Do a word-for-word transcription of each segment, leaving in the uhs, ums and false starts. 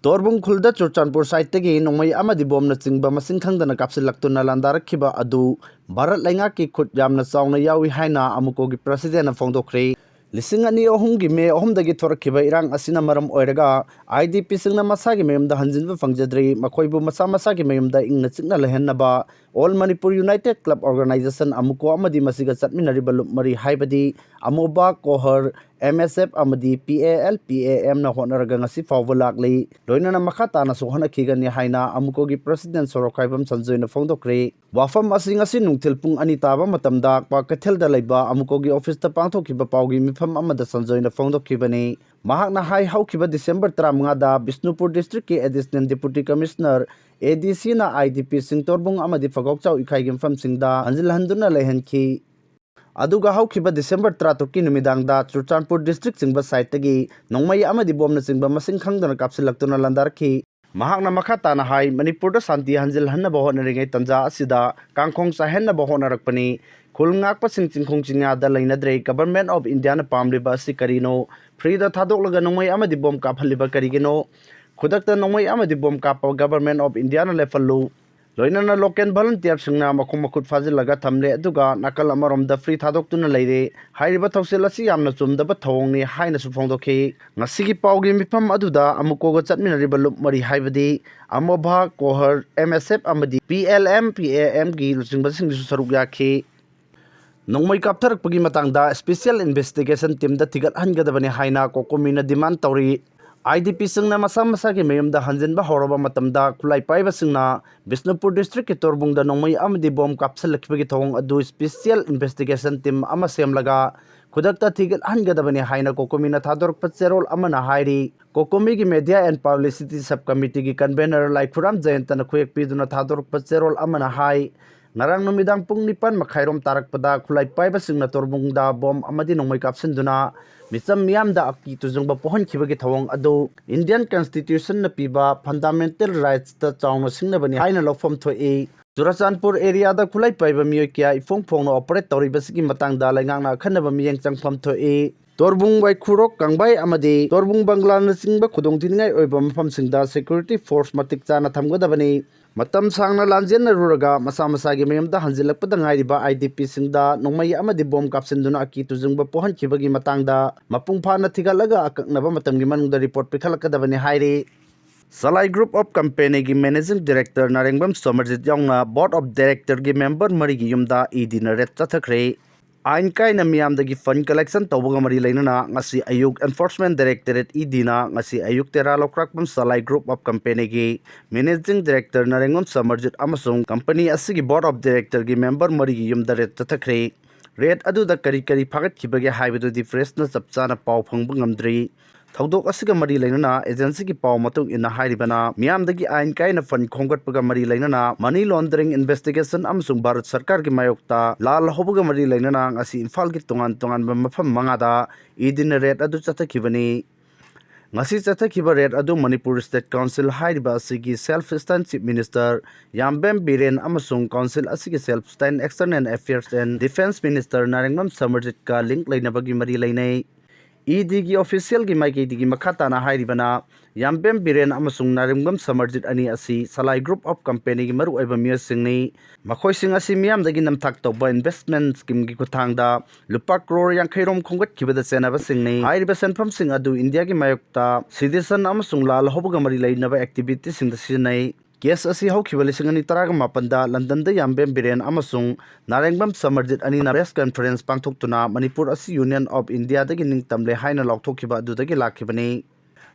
ꯇꯣꯔꯕꯨꯡ ꯈꯨꯜꯗ ꯆꯨꯔꯆꯥꯟꯄꯨꯔ ꯁꯥꯏꯠꯇꯒꯤ ꯅꯣꯡꯃꯩ ꯑꯃꯗꯤ ꯕꯣꯝꯅ ꯆꯤꯡꯕ ꯃꯁꯤꯡ ꯈꯪꯗꯅ ꯀꯥꯞꯁꯤꯜꯂꯛꯇꯨꯅ ꯂꯥꯟꯗꯥꯔꯛꯈꯤꯕ ꯑꯗꯨ ꯚꯥꯔꯠ ꯂꯩꯉꯥꯛꯀꯤ ꯈꯨꯠ ꯌꯥꯝꯅ ꯆꯥꯎꯅ ꯌꯥꯎꯏ ꯍꯥꯏꯅ ꯑꯃꯨꯀꯣꯒꯤ ꯄ꯭ꯔꯁꯤꯗꯦꯟꯅ ꯐꯣꯡꯗꯣꯛꯈ꯭ꯔꯦ꯫ ꯂꯤꯁꯤꯡ ꯑꯅꯤ ꯑꯍꯨꯝꯒꯤ ꯃꯦ ꯑꯍꯨꯝꯗꯒꯤ ꯊꯣꯔꯛꯈꯤꯕ ꯏꯔꯥꯡ ꯑꯁꯤꯅ ꯃꯔꯝ ꯑꯣꯏꯔꯒ IDPꯁꯤꯡꯅ ꯃꯁꯥꯒꯤ ꯃꯌꯨꯝꯗ ꯍꯟꯖꯤꯟꯕ ꯐꯪꯖꯗ꯭ꯔꯤ꯫ ꯃꯈꯣꯏꯕꯨ ꯃꯁꯥ ꯃꯁꯥꯒꯤ ꯃꯌꯨꯝꯗ ꯏꯪꯅ ꯆꯤꯛꯅ ꯂꯩꯍꯟꯅꯕ All Manipur United Club Organisation, ꯑꯃꯨꯀꯣ, ꯑꯃꯗꯤ ꯃꯁꯤꯒ ꯆꯠꯃꯤꯟꯅꯔꯤꯕ ꯂꯨꯞ ꯃꯔꯤ ꯍꯥꯏꯕꯗꯤ ꯑꯃꯣꯕꯥ, ꯀꯣꯍꯔ, MSF ꯑꯃꯗꯤ PALPAMꯅ ꯍꯣꯠꯅꯔꯒ ꯉꯁꯤ ꯐꯥꯎꯕ ꯂꯥꯛꯂꯤ꯫ ꯂꯣꯏꯅꯅ ꯃꯈꯥ ꯇꯥꯅꯁꯨ ꯍꯣꯠꯅꯈꯤꯒꯅꯤ ꯍꯥꯏꯅ ꯑꯃꯨꯀꯣꯒꯤ ꯄ꯭ꯔꯁꯤꯗꯦꯟ ꯁꯣꯔꯣꯛꯈꯥꯏꯕꯝ ꯁꯟꯖꯣꯏꯅ ꯐꯣꯡꯗꯣꯛꯈ꯭ꯔꯦ꯫ ꯋꯥꯐꯝ ꯑꯁꯤ ꯉꯁꯤ ꯅꯨꯡꯊꯤꯜ ꯄꯨꯡ ꯑꯅꯤ ꯇꯥꯕ ꯃꯇꯝꯗ ꯀ꯭ꯋꯥꯀꯩꯊꯦꯜꯗ ꯂꯩꯕ ꯑꯃꯨꯀꯣꯒꯤ ꯑꯣꯐꯤꯁꯇ ꯄꯥꯡꯊꯣꯛꯈꯤꯕ ꯄꯥꯎꯒꯤ ꯃꯤꯐꯝ ꯑꯃꯗ ꯁꯟꯖꯣꯏꯅ ꯐꯣꯡꯗꯣꯛꯈꯤꯕꯅꯤ꯫ ꯃꯍꯥꯛꯅ ꯍꯥꯏ, ꯍꯧꯈꯤꯕ ꯗꯤꯁꯦꯝꯕꯔ ꯇꯔꯥꯃꯉꯥꯗ ꯕꯤꯁꯅꯨꯄꯨꯔ ꯗꯤꯁꯇ꯭ꯔꯤꯛꯀꯤ ꯑꯦꯗꯤꯁꯅꯦꯜ ꯗꯤꯄꯨꯇꯤ ꯀꯃꯤꯁꯅꯔ, ADCꯅ IDPꯁꯤꯡ ꯇꯣꯔꯕꯨꯡ ꯑꯃꯗꯤ ꯐꯒꯧꯆꯥꯎ ꯏꯈꯥꯏꯒꯤ ꯃꯐꯝꯁꯤꯡꯗ ꯍꯟꯖꯤꯜꯍꯟꯗꯨꯅ ꯂꯩꯍꯟꯈꯤ꯫ ꯑꯗꯨꯒ ꯍꯧꯈꯤꯕ ꯗꯤꯁꯦꯝꯕꯔ ꯇꯔꯥꯇꯔꯨꯛꯀꯤ ꯅꯨꯃꯤꯗꯥꯡꯗ ꯆꯨꯔꯆꯥꯟꯄꯨꯔ ꯗꯤꯁꯇ꯭ꯔꯤꯛ ꯆꯤꯡꯕ ꯁꯥꯏꯠꯇꯒꯤ ꯅꯣꯡꯃꯩ ꯑꯃꯗꯤ ꯕꯣꯝꯅ ꯆꯤꯡꯕ ꯃꯁꯤꯡ ꯈꯪꯗꯅ ꯀꯥꯞꯁꯤꯜꯂꯛꯇꯨꯅ ꯂꯥꯟꯗꯥꯔꯛꯈꯤ꯫ ꯃꯍꯥꯛꯅ ꯃꯈꯥ ꯇꯥꯅ ꯍꯥꯏ, ꯃꯅꯤꯄꯨꯔꯗ ꯁꯥꯟꯇꯤ ꯍꯟꯖꯤꯜꯍꯟꯅꯕ ꯍꯣꯠꯅꯔꯤꯉꯩ ꯇꯥꯟꯖꯥ ꯑꯁꯤꯗ ꯀꯥꯡꯈꯣꯡ ꯆꯥꯏꯍꯟꯅꯕ ꯍꯣꯠꯅꯔꯛꯄꯅꯤ꯫ ꯈꯨꯜ ꯉꯥꯛꯄꯁꯤꯡ ꯆꯤꯡꯈꯣꯡ ꯆꯤꯡꯌꯥꯗ ꯂꯩꯅꯗ꯭ꯔꯦ꯫ Government of Indiaꯅ ꯄꯥꯝꯂꯤꯕ ꯑꯁꯤ ꯀꯔꯤꯅꯣ? Freeꯗ ꯊꯥꯗꯣꯛꯂꯒ ꯅꯣꯡꯃꯩ ꯑꯃꯗꯤ ꯕꯣꯝ ꯀꯥꯞꯍꯜꯂꯤꯕ ꯀꯔꯤꯒꯤꯅꯣ? ꯈꯨꯗꯛꯇ ꯅꯣꯡꯃꯩ ꯑꯃꯗꯤ ꯕꯣꯝ ꯀꯥꯞꯄ Government of Indiaꯅ ꯂꯦꯞꯍꯜꯂꯨ꯫ ꯂꯣꯏꯅꯅ local volunteerꯁꯤꯡꯅ ꯃꯈꯣꯡ ꯃꯈꯨꯠ ꯐꯥꯖꯤꯜꯂꯒ ꯊꯝꯂꯦ, ꯑꯗꯨꯒ ꯅꯥꯀꯜ ꯑꯃꯔꯣꯝꯗ free ꯊꯥꯗꯣꯛꯇꯨꯅ ꯂꯩꯔꯦ꯫ ꯍꯥꯏꯔꯤꯕ ꯊꯧꯁꯤꯜ ꯑꯁꯤ ꯌꯥꯝꯅ ꯆꯨꯝꯗꯕ ꯊꯧꯑꯣꯡꯅꯤ ꯍꯥꯏꯅꯁꯨ ꯐꯣꯡꯗꯣꯛꯈꯤ꯫ ꯉꯁꯤꯒꯤ ꯄꯥꯎꯒꯤ ꯃꯤꯐꯝ ꯑꯗꯨꯗ ꯑꯃꯨꯀꯣꯒ ꯆꯠꯃꯤꯟꯅꯔꯤꯕ ꯂꯨꯞ ꯃꯔꯤ ꯍꯥꯏꯕꯗꯤ ꯑꯃꯣꯚꯥ, ꯀꯣꯍꯔ, MSF ꯑꯃꯗꯤ PLMPAMꯒꯤ ꯂꯨꯆꯤꯡꯕꯁꯤꯡꯁꯨ ꯁꯔꯨꯛ ꯌꯥꯈꯤ꯫ ꯅꯣꯡꯃꯩ ꯀꯥꯞꯊꯔꯛꯄꯒꯤ ꯃꯇꯥꯡꯗ Special Investigation Teamꯗ ꯊꯤꯒꯠꯍꯟꯒꯗꯕꯅꯤ ꯍꯥꯏꯅ ꯀꯣꯀꯣꯃꯤꯅ demand ꯇꯧꯔꯤ꯫ IDPꯁꯤꯡꯅ ꯃꯁꯥ ꯃꯁꯥꯒꯤ ꯃꯌꯨꯝꯗ ꯍꯟꯖꯤꯟꯕ ꯍꯧꯔꯕ ꯃꯇꯝꯗ ꯈꯨꯠꯂꯥꯏ ꯄꯥꯏꯕꯁꯤꯡꯅ ꯕꯤꯁꯅꯨꯄꯨꯔ ꯗꯤꯁꯇ꯭ꯔꯤꯛꯀꯤ ꯇꯣꯔꯕꯨꯡꯗ ꯅꯣꯡꯃꯩ ꯑꯃꯗꯤ ꯕꯣꯝ ꯀꯥꯞꯁꯤꯜꯂꯛꯈꯤꯕꯒꯤ ꯊꯧꯑꯣꯡ ꯑꯗꯨ Special Investigation Team ꯑꯃ ꯁꯦꯝꯂꯒ ꯈꯨꯗꯛꯇ ꯊꯤꯒꯠꯍꯟꯒꯗꯕꯅꯤ ꯍꯥꯏꯅ ꯀꯣꯀꯣꯃꯤꯅ ꯊꯥꯗꯣꯔꯛꯄ ꯆꯦꯔꯣꯜ ꯑꯃꯅ ꯍꯥꯏꯔꯤ꯫ ꯀꯣꯀꯣꯃꯤꯒꯤ Media and Publicity Sub Committeeꯒꯤ convener ꯂꯥꯏꯈꯨꯔꯥꯝ ꯖꯌꯟꯇꯅ ꯈꯨꯌꯦꯛ ꯄꯤꯗꯨꯅ ꯊꯥꯗꯣꯔꯛꯄ ꯆꯦꯔꯣꯜ ꯑꯃꯅ ꯍꯥꯏ, ꯉꯔꯥꯡ ꯅꯨꯃꯤꯗꯥꯡ ꯄꯨꯡ ꯅꯤꯄꯥꯟ ꯃꯈꯥꯏꯔꯣꯝ ꯇꯥꯔꯛꯄꯗ ꯈꯨꯠꯂꯥꯏ ꯄꯥꯏꯕꯁꯤꯡꯅ ꯇꯣꯔꯕꯨꯡꯗ ꯕꯣꯝ ꯑꯃꯗꯤ ꯅꯣꯡꯃꯩ ꯀꯥꯞꯁꯤꯟꯗꯨꯅ ꯃꯤꯆꯝ ꯃꯤꯌꯥꯝꯗ ꯑꯀꯤ ꯇꯨꯖꯨꯡꯕ ꯄꯣꯛꯍꯟꯈꯤꯕꯒꯤ ꯊꯧꯑꯣꯡ ꯑꯗꯨ Indian Constitutionꯅ ꯄꯤꯕ fundamental rightsꯇ ꯆꯥꯎꯅ ꯁꯤꯡꯅꯕꯅꯤ ꯍꯥꯏꯅ ꯂꯧꯐꯝ ꯊꯣꯛꯏ꯫ ꯆꯨꯔꯆꯥꯟꯄꯨꯔ areaꯗ ꯈꯨꯠꯂꯥꯏ ꯄꯥꯏꯕ ꯃꯤꯑꯣꯏ ꯀꯌꯥ ꯏꯐꯣꯡ ꯐꯣꯡꯅ operate ꯇꯧꯔꯤꯕꯁꯤꯒꯤ ꯃꯇꯥꯡꯗ ꯂꯩꯉꯥꯛꯅ ꯑꯈꯟꯅꯕ ꯃꯤꯠꯌꯦꯡ ꯆꯪꯐꯝ ꯊꯣꯛꯏ꯫ ꯇꯣꯔꯕꯨꯡ, ꯋꯥꯏꯈꯨꯔꯣꯛ, ꯀꯥꯡꯕꯥꯏ ꯑꯃꯗꯤ ꯇꯣꯔꯕꯨꯡ ꯕꯪꯒ꯭ꯂꯥꯅꯆꯤꯡꯕ ꯈꯨꯗꯣꯡꯊꯤꯅꯤꯡꯉꯥꯏ ꯑꯣꯏꯕ ꯃꯐꯝꯁꯤꯡꯗ security force ꯃꯇꯤꯛ ꯆꯥꯅ ꯊꯝꯒꯗꯕꯅꯤ꯫ ꯃꯇꯝ ꯁꯥꯡꯅ ꯂꯥꯟꯖꯦꯟꯅꯔꯨꯔꯒ ꯃꯁꯥ ꯃꯁꯥꯒꯤ ꯃꯌꯨꯝꯗ ꯍꯟꯖꯤꯜꯂꯛꯄꯗ ꯉꯥꯏꯔꯤꯕ IDPꯁꯤꯡꯗ ꯅꯣꯡꯃꯩ ꯑꯃꯗꯤ ꯕꯣꯝ ꯀꯥꯞꯁꯤꯟꯗꯨꯅ ꯑꯀꯤ ꯇꯨꯖꯨꯡꯕ ꯄꯣꯛꯍꯟꯈꯤꯕꯒꯤ ꯃꯇꯥꯡꯗ ꯃꯄꯨꯡ ꯐꯥꯅ ꯊꯤꯒꯠꯂꯒ ꯑꯀꯛꯅꯕ ꯃꯇꯝꯒꯤ ꯃꯅꯨꯡꯗ report ꯄꯤꯈꯠꯂꯛꯀꯗꯕꯅꯤ ꯍꯥꯏꯔꯤ꯫ ꯁꯂꯥꯏ Group of Companyꯒꯤ Managing Director ꯅꯥꯔꯦꯡꯕꯝ ꯁꯣꯃꯔꯖꯤꯠ ꯌꯥꯎꯅ Board of Directorꯒꯤ member ꯃꯔꯤꯒꯤ ꯌꯨꯝꯗ EDꯅ raid ꯆꯠꯊꯈ꯭ꯔꯦ꯫ ꯑꯥꯏꯟ ꯀꯥꯏꯅ ꯃꯤꯌꯥꯝꯗꯒꯤ fund collection ꯇꯧꯕꯒ ꯃꯔꯤ ꯂꯩꯅꯅ ꯉꯁꯤ ꯑꯌꯨꯛ Enforcement Directorate, EDꯅ ꯉꯁꯤ ꯑꯌꯨꯛ ꯇꯦꯔꯥ ꯂꯧꯀ꯭ꯔꯥꯛꯄꯝ ꯁꯂꯥꯏ Group of Companyꯒꯤ Managing Director ꯅꯥꯔꯦꯡꯕꯝ ꯁꯃꯔꯖꯤꯠ ꯑꯃꯁꯨꯡ company ꯑꯁꯤꯒꯤ Board of Directorꯒꯤ member ꯃꯔꯤꯒꯤ ꯌꯨꯝꯗ raid ꯆꯠꯊꯈ꯭ꯔꯦ꯫ Raid ꯑꯗꯨꯗ ꯀꯔꯤ ꯀꯔꯤ ꯐꯥꯒꯠꯈꯤꯕꯒꯦ ꯍꯥꯏꯕꯗꯨꯗꯤ pressꯅ ꯆꯞ ꯆꯥꯅ ꯄꯥꯎ ꯐꯪꯕ ꯉꯝꯗ꯭ꯔꯤ꯫ ꯊꯧꯗꯣꯛ ꯑꯁꯤꯒ ꯃꯔꯤ ꯂꯩꯅꯅ agencyꯒꯤ ꯄꯥꯎ ꯃꯇꯨꯡ ꯏꯟꯅ ꯍꯥꯏꯔꯤꯕꯅ, ꯃꯤꯌꯥꯝꯗꯒꯤ ꯑꯥꯏꯟ ꯀꯥꯏꯅ fund ꯈꯣꯝꯒꯠꯄꯒ ꯃꯔꯤ ꯂꯩꯅꯅ money laundering investigation ꯑꯃꯁꯨꯡ ꯚꯥꯔꯠ ꯁꯔꯀꯥꯔꯒꯤ ꯃꯥꯌꯣꯛꯇ ꯂꯥꯜ ꯍꯧꯕꯒ ꯃꯔꯤ ꯂꯩꯅꯅ ꯉꯁꯤ ꯏꯝꯐꯥꯜꯒꯤ ꯇꯣꯉꯥꯟ ꯇꯣꯉꯥꯟꯕ ꯃꯐꯝ ꯃꯉꯥꯗ EDꯅ raid ꯑꯗꯨ ꯆꯠꯊꯈꯤꯕꯅꯤ꯫ ꯉꯁꯤ ꯆꯠꯊꯈꯤꯕ raid ꯑꯗꯨ ꯃꯅꯤꯄꯨꯔ State Council ꯍꯥꯏꯔꯤꯕ ꯑꯁꯤꯒꯤ self styled Chief Minister ꯌꯥꯝꯕꯦꯝ Biren ꯑꯃꯁꯨꯡ council ꯑꯁꯤꯒꯤ self styled External Affairs and Defence Minister Narengbam ꯁꯃꯔꯖꯤꯠꯀ link ꯂꯩꯅꯕꯒꯤ ꯃꯔꯤ ꯂꯩꯅꯩ꯫ EDꯒꯤ officialꯒꯤ ꯃꯥꯏꯀꯩꯗꯒꯤ ꯃꯈꯥ ꯇꯥꯅ ꯍꯥꯏꯔꯤꯕꯅ, ꯌꯥꯝꯕꯦꯝ ꯕꯤꯔꯦꯟ ꯑꯃꯁꯨꯡ ꯅꯥꯔꯦꯡꯕꯝ ꯁꯃꯔꯖꯤꯠ ꯑꯅꯤ ꯑꯁꯤ ꯁꯂꯥꯏ Group of Companyꯒꯤ ꯃꯔꯨꯑꯣꯏꯕ ꯃꯤꯑꯣꯏꯁꯤꯡꯅꯤ꯫ ꯃꯈꯣꯏꯁꯤꯡ ꯑꯁꯤ ꯃꯤꯌꯥꯝꯗꯒꯤ ꯅꯝꯊꯥꯛ ꯇꯧꯕ investment schemeꯒꯤ ꯈꯨꯠꯊꯥꯡꯗ ꯂꯨꯄꯥ ꯀ꯭ꯔꯣꯔ ꯌꯥꯡꯈꯩ ꯔꯣꯝ ꯈꯣꯝꯒꯠꯈꯤꯕꯗ ꯆꯦꯟꯅꯕꯁꯤꯡꯅꯤ꯫ ꯍꯥꯏꯔꯤꯕ ꯁꯦꯟꯐꯝꯁꯤꯡ ꯑꯗꯨ ꯏꯟꯗꯤꯌꯥꯒꯤ ꯃꯥꯌꯣꯛꯇ sedition ꯑꯃꯁꯨꯡ ꯂꯥꯜ ꯍꯧꯕꯒ ꯃꯔꯤ ꯂꯩꯅꯕ activityꯁꯤꯡꯗ ꯁꯤꯖꯤꯟꯅꯩ꯫ Case ꯑꯁꯤ ꯍꯧꯈꯤꯕ ꯂꯤꯁꯤꯡ ꯑꯅꯤ ꯇꯔꯥꯃꯥꯄꯟꯗ ꯂꯟꯗꯟꯗ ꯌꯥꯝꯕꯦꯝ ꯕꯤꯔꯦꯟ ꯑꯃꯁꯨꯡ ꯅꯥꯔꯦꯡꯕꯝ ꯁꯃꯔꯖꯤꯠ ꯑꯅꯤꯅ press conference ꯄꯥꯡꯊꯣꯛꯇꯨꯅ ꯃꯅꯤꯄꯨꯔ ꯑꯁꯤ Union of Indiaꯗꯒꯤ ꯅꯤꯡꯇꯝꯂꯦ ꯍꯥꯏꯅ ꯂꯥꯎꯊꯣꯛꯈꯤꯕ ꯑꯗꯨꯗꯒꯤ ꯂꯥꯛꯈꯤꯕꯅꯤ꯫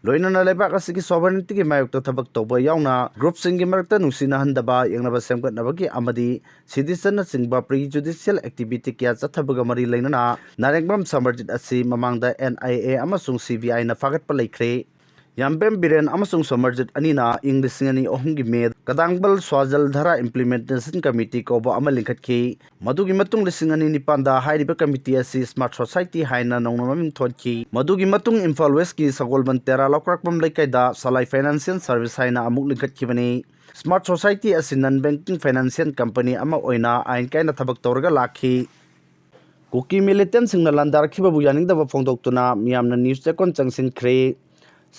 ꯂꯣꯏꯅꯅ ꯂꯩꯕꯥꯛ ꯑꯁꯤꯒꯤ sovereigntyꯒꯤ ꯃꯥꯌꯣꯛꯇ ꯊꯕꯛ ꯇꯧꯕ ꯌꯥꯎꯅ groupꯁꯤꯡꯒꯤ ꯃꯔꯛꯇ ꯅꯨꯡꯁꯤꯅꯍꯟꯗꯕ, ꯌꯦꯡꯅꯕ ꯁꯦꯝꯒꯠꯅꯕꯒꯤ ꯑꯃꯗꯤ seditionnꯆꯤꯡꯕ prejudicial activity ꯀꯌꯥ ꯆꯠꯊꯕꯒ ꯃꯔꯤ ꯂꯩꯅꯅ ꯅꯥꯔꯦꯡꯕꯝ ꯁꯃꯔꯖꯤꯠ ꯑꯁꯤ ꯃꯃꯥꯡꯗ NIA ꯑꯃꯁꯨꯡ CBIꯅ ꯐꯥꯒꯠꯄ ꯂꯩꯈ꯭ꯔꯦ꯫ ꯌꯥꯝꯕꯦꯝ ꯕꯤꯔꯦꯟ ꯑꯃꯁꯨꯡ ꯁꯃꯔꯖꯤꯠ ꯑꯅꯤꯅ ꯏꯪ ꯂꯤꯁꯤꯡ ꯑꯅꯤ ꯑꯍꯨꯝꯒꯤ May ꯀꯗꯥꯡꯕꯜ ꯁ꯭ꯋꯥꯖꯜ ꯙꯥꯔꯥ implementation committee ꯀꯧꯕ ꯑꯃ ꯂꯤꯡꯈꯠꯈꯤ꯫ ꯃꯗꯨꯒꯤ ꯃꯇꯨꯡ ꯂꯤꯁꯤꯡ ꯑꯅꯤ ꯅꯤꯄꯥꯟꯗ ꯍꯥꯏꯔꯤꯕ committee ꯑꯁꯤ Smart Society ꯍꯥꯏꯅ ꯅꯧꯅ ꯃꯃꯤꯡ ꯊꯣꯟꯈꯤ꯫ ꯃꯗꯨꯒꯤ ꯃꯇꯨꯡ ꯏꯝꯐꯥꯜ Westꯀꯤ ꯁꯒꯣꯜꯕꯟ ꯇꯦꯔꯥ ꯂꯧꯀ꯭ꯔꯥꯛꯄꯝ ꯂꯩꯀꯥꯏꯗ ꯁꯂꯥꯏ Financial Service ꯍꯥꯏꯅ ꯑꯃꯨꯛ ꯂꯤꯡꯈꯠꯈꯤꯕꯅꯤ꯫ Smart Society ꯑꯁꯤ non banking financial company ꯑꯃ ꯑꯣꯏꯅ ꯑꯥꯏꯟ ꯀꯥꯏꯅ ꯊꯕꯛ ꯇꯧꯔꯒ ꯂꯥꯛꯈꯤ꯫ ꯀꯨꯀꯤ ꯃꯤꯂꯤꯇꯦꯟꯁꯤꯡꯅ ꯂꯥꯟꯗꯥꯔꯛꯈꯤꯕꯕꯨ ꯌꯥꯅꯤꯡꯗꯕ ꯐꯣꯡꯗꯣꯛꯇꯨꯅ ꯃꯤꯌꯥꯝꯅ ꯅ꯭ꯌꯨꯁ ꯆꯦꯛꯀꯣꯟ ꯆꯪꯁꯤꯟꯈ꯭ꯔꯦ꯫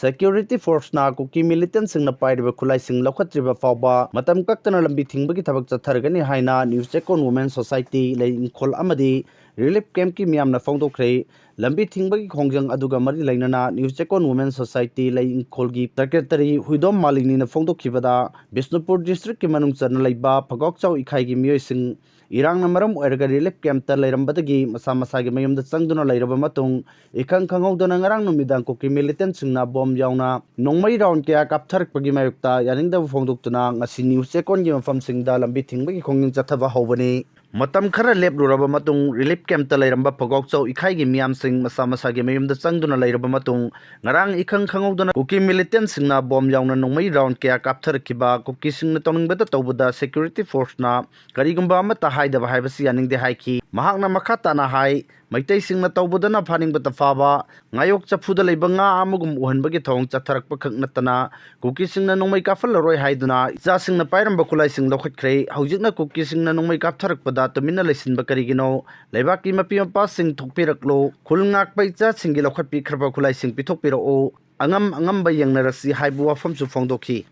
ꯁꯦꯀ꯭ꯌꯨꯔꯤꯇꯤ ꯐꯣꯔꯁꯅ ꯀꯨꯀꯤ ꯃꯤꯂꯤꯇꯦꯟꯁꯤꯡꯅ ꯄꯥꯏꯔꯤꯕ ꯈꯨꯠꯂꯥꯏꯁꯤꯡ ꯂꯧꯈꯠꯇ꯭ꯔꯤꯕ ꯐꯥꯎꯕ ꯃꯇꯝ ꯀꯛꯇꯅ ꯂꯝꯕꯤ ꯊꯤꯡꯕꯒꯤ ꯊꯕꯛ ꯆꯠꯊꯔꯒꯅꯤ ꯍꯥꯏꯅ ꯅ꯭ꯌꯨꯁ ꯆꯦꯛꯀꯣꯟ ꯋꯨꯃꯦꯟ ꯁꯣꯁꯥꯏꯇꯤ ꯂꯩ ꯏꯪꯈꯣꯜ ꯑꯃꯗꯤ ꯔꯤꯂꯤꯐ ꯀꯦꯝꯞꯀꯤ ꯃꯤꯌꯥꯝꯅ ꯐꯣꯡꯗꯣꯛꯈ꯭ꯔꯦ꯫ ꯂꯝꯕꯤ ꯊꯤꯡꯕꯒꯤ ꯈꯣꯡꯖꯪ ꯑꯗꯨꯒ ꯃꯔꯤ ꯂꯩꯅꯅ ꯅ꯭ꯌꯨꯁ ꯆꯦꯛꯀꯣꯟ ꯋꯨꯃꯦꯟ ꯁꯣꯁꯥꯏꯇꯤ ꯂꯩ ꯏꯪꯈꯣꯜꯒꯤ ꯁꯦꯀ꯭ꯔꯦꯇꯔꯤ ꯍꯨꯏꯗꯣꯝ ꯃꯥꯂꯤꯅꯤꯅ ꯐꯣꯡꯗꯣꯛꯈꯤꯕꯗ, ꯕꯤꯁꯅꯨꯄꯨꯔ ꯗꯤꯁꯇ꯭ꯔꯤꯛꯀꯤ ꯃꯅꯨꯡ ꯆꯟꯅ ꯂꯩꯕ ꯐꯒꯥꯎꯆꯥꯎ ꯏꯈꯥꯏꯒꯤ ꯃꯤꯑꯣꯏꯁꯤꯡ ꯏꯔꯥꯡꯅ ꯃꯔꯝ ꯑꯣꯏꯔꯒ ꯔꯤꯂꯤꯐ ꯀꯦꯝꯞꯇ ꯂꯩꯔꯝꯕꯗꯒꯤ ꯃꯁꯥ ꯃꯁꯥꯒꯤ ꯃꯌꯨꯝꯗ ꯆꯪꯗꯨꯅ ꯂꯩꯔꯕ ꯃꯇꯨꯡ, ꯏꯈꯪ ꯈꯪꯍꯧꯗꯅ ꯉꯔꯥꯡ ꯅꯨꯃꯤꯗꯥꯡ ꯀꯨꯀꯤ ꯃꯤꯂꯤꯇꯦꯟꯁꯤꯡꯅ ꯕꯣꯝ ꯌꯥꯎꯅ ꯅꯣꯡꯃꯩ ꯔꯥꯎꯟ ꯀꯌꯥ ꯀꯥꯞꯊꯔꯛꯄꯒꯤ ꯃꯥꯌꯣꯛꯇ ꯌꯥꯅꯤꯡꯗꯕ ꯐꯣꯡꯗꯣꯛꯇꯨꯅ ꯉꯁꯤ ꯅ꯭ꯌꯨꯁ ꯆꯦꯛꯀꯣꯟꯒꯤ ꯃꯐꯝꯁꯤꯡꯗ ꯂꯝꯕꯤ ꯊꯤꯡꯕꯒꯤ ꯈꯣꯡꯖꯪ ꯆꯠꯊꯕ ꯍꯧꯕꯅꯤ꯫ ꯃꯇꯝ ꯈꯔ ꯂꯦꯞꯂꯨꯔꯕ ꯃꯇꯨꯡ, ꯔꯤꯂꯤꯐ ꯀꯦꯝꯞꯇ ꯂꯩꯔꯝꯕ ꯐꯒꯥꯎꯆꯥꯎ ꯏꯈꯥꯏꯒꯤ ꯃꯤꯌꯥꯝꯁꯤꯡ ꯃꯁꯥ ꯃꯁꯥꯒꯤ ꯃꯌꯨꯝꯗ ꯆꯪꯗꯨꯅ ꯂꯩꯔꯕ ꯃꯇꯨꯡ, ꯉꯔꯥꯡ ꯏꯈꯪ ꯈꯪꯍꯧꯗꯅ ꯀꯨꯀꯤ ꯃꯤꯂꯤꯇꯦꯟꯁꯤꯡꯅ ꯕꯣꯝ ꯌꯥꯎꯅ ꯅꯣꯡꯃꯩ ꯔꯥꯎꯟ ꯀꯌꯥ ꯀꯥꯞꯊꯔꯛꯈꯤꯕ ꯀꯨꯀꯤꯁꯤꯡꯅ ꯇꯧꯅꯤꯡꯕꯗ ꯇꯧꯕꯗ ꯁꯦꯀ꯭ꯌꯨꯔꯤꯇꯤ ꯐꯣꯔꯁꯅ ꯀꯔꯤꯒꯨꯝꯕ ꯑꯃꯠꯇ ꯍꯥꯏꯗꯕ ꯍꯥꯏꯕꯁꯤ ꯌꯥꯅꯤꯡꯗꯦ ꯍꯥꯏꯈꯤ꯫ ꯃꯍꯥꯛꯅ ꯃꯈꯥ ꯇꯥꯅ ꯍꯥꯏ, ꯃꯩꯇꯩꯁꯤꯡꯅ ꯇꯧꯕꯗꯅ ꯐꯥꯅꯤꯡꯕꯇ ꯐꯥꯕ, ꯉꯥꯌꯣꯛ ꯆꯐꯨꯗ ꯂꯩꯕ ꯉꯥ ꯑꯃꯒꯨꯝ ꯎꯍꯟꯕꯒꯤ ꯊꯧꯑꯣꯡ ꯆꯠꯊꯔꯛꯄ ꯈꯛ ꯅꯠꯇꯅ, ꯀꯨꯀꯤꯁꯤꯡꯅ ꯅꯣꯡꯃꯩ ꯀꯥꯞꯍꯜꯂꯔꯣꯏ ꯍꯥꯏꯗꯨꯅ ꯏꯆꯥꯁꯤꯡꯅ ꯄꯥꯏꯔꯝꯕ ꯈꯨꯠꯂꯥꯏꯁꯤꯡ ꯂꯧꯈꯠꯈ꯭ꯔꯦ꯫ ꯍꯧꯖꯤꯛꯅ ꯀꯨꯀꯤꯁꯤꯡꯅ ꯅꯣꯡꯃꯩ ꯀꯥꯞꯊꯔꯛꯄꯗ ꯇꯨꯃꯤꯟꯅ ꯂꯩꯁꯤꯟꯕ ꯀꯔꯤꯒꯤꯅꯣ? ꯂꯩꯕꯥꯛꯀꯤ ꯃꯄꯤ ꯃꯄꯥꯁꯤꯡ ꯊꯣꯛꯄꯤꯔꯛꯂꯣ꯫ ꯈꯨꯜ ꯉꯥꯛꯄ ꯏꯆꯥꯁꯤꯡꯒꯤ ꯂꯧꯈꯠꯄꯤꯈ꯭ꯔꯕ ꯈꯨꯠꯂꯥꯏꯁꯤꯡ ꯄꯤꯊꯣꯛꯄꯤꯔꯛꯎ꯫ ꯑꯉꯝ ꯑꯉꯝꯕ ꯌꯦꯡꯅꯔꯁꯤ ꯍꯥꯏꯕ ꯋꯥꯐꯝꯁꯨ ꯐꯣꯡꯗꯣꯛꯈꯤ꯫